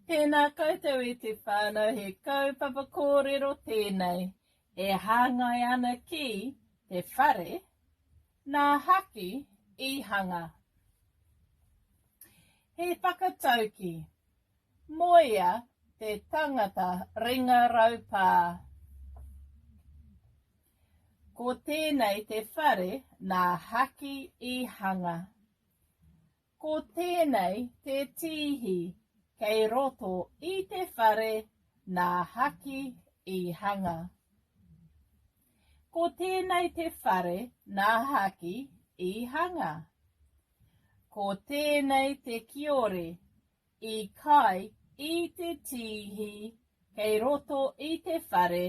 Tēnā koutou e te whānau, he kaupapa kōrero tēnei e hāngai ana ki te whare nā Haki i hanga. He whakatauki, Moea te tangata ringa raupā. Ko tēnei te whare nā Haki i hanga. Ko tēnei te tīhi kei roto i te whare nā Haki i hanga. Ko tēnei te whare nā Haki i hanga. Ko tēnei te kiore i kai i te tīhi kei roto i te whare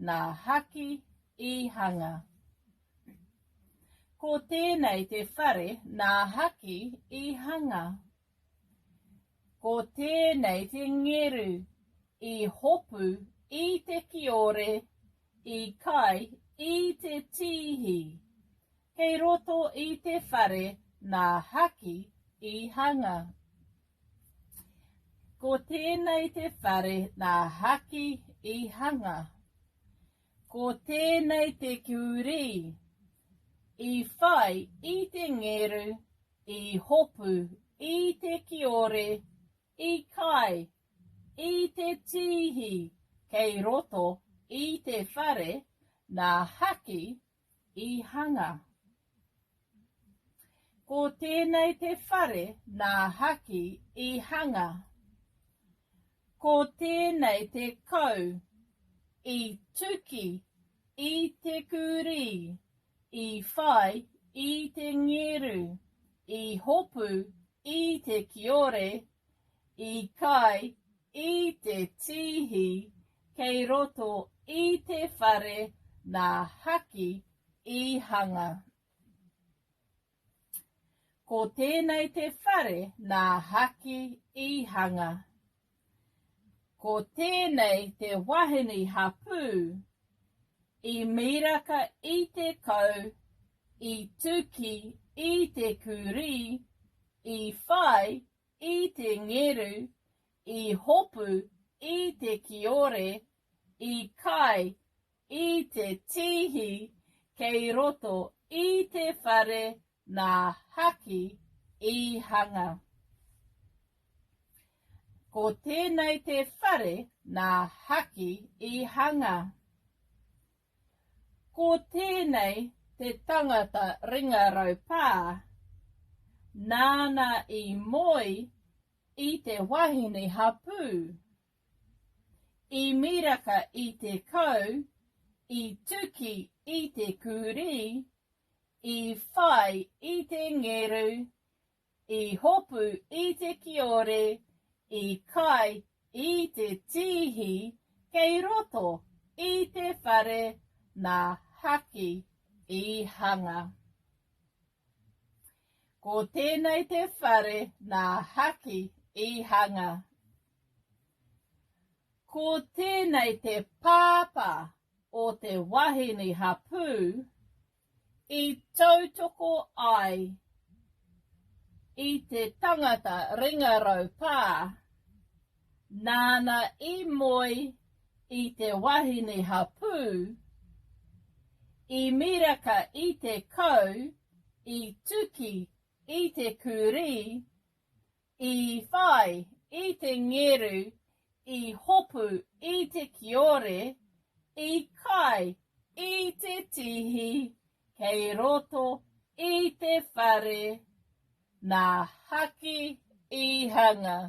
nā Haki i hanga. Ko tēnei te whare nā Haki i hanga. Ko tēnei te ngeru i hopu i te kiore, i kai i te tīhi, kei roto i te whare nā Haki i hanga. Ko tēnei te whare nā Haki i hanga. Ko tēnei te kurī i whai i te ngeru, i hopu i te kiore, i kai i te tīhi kei roto i te whare nā Haki i hanga. Ko tēnei te whare nā Haki i hanga. Ko tēnei te kau i tuki i te kurī, i whai i te ngeru, i hopu i te kiore, i kai i te tīhi kei roto i te whare nā Haki i hanga. Ko tēnei te whare nā Haki i hanga. Ko tēnei te wahine hapū i miraka i te kau, i tuki i te kurī, i whai i te ngeru, i hopu i te kiore, i kai i te tīhi kei roto i te whare nā Haki i hanga. Ko tēnei te whare nā Haki i hanga. Ko tēnei te tangata ringa raupā, nāna i moe i te wahine hapū. I miraka i te kau, i tuki i te kurī, i whai i te ngeru, i hopu i te kiore, i kai i te tīhi kei roto i te whare nā Haki i hanga. Ko tēnei te whare nā Haki i hanga. Ko tēnei te pāpā o te wahine hapū i tautoko ai i te tangata ringa raupā, nāna i moe i te wahine hapū, i miraka i te kau, i tuki i te kurī, I whai i te ngeru, i hopu i te kiore, i kai i te tihi kei roto i te whare nā Haki i hanga.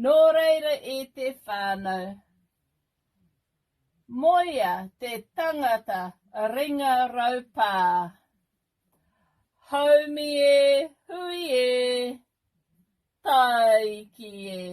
Nō reira e te whānau, moea te tangata ringa raupā. Haumi e, hui e, tāiki e.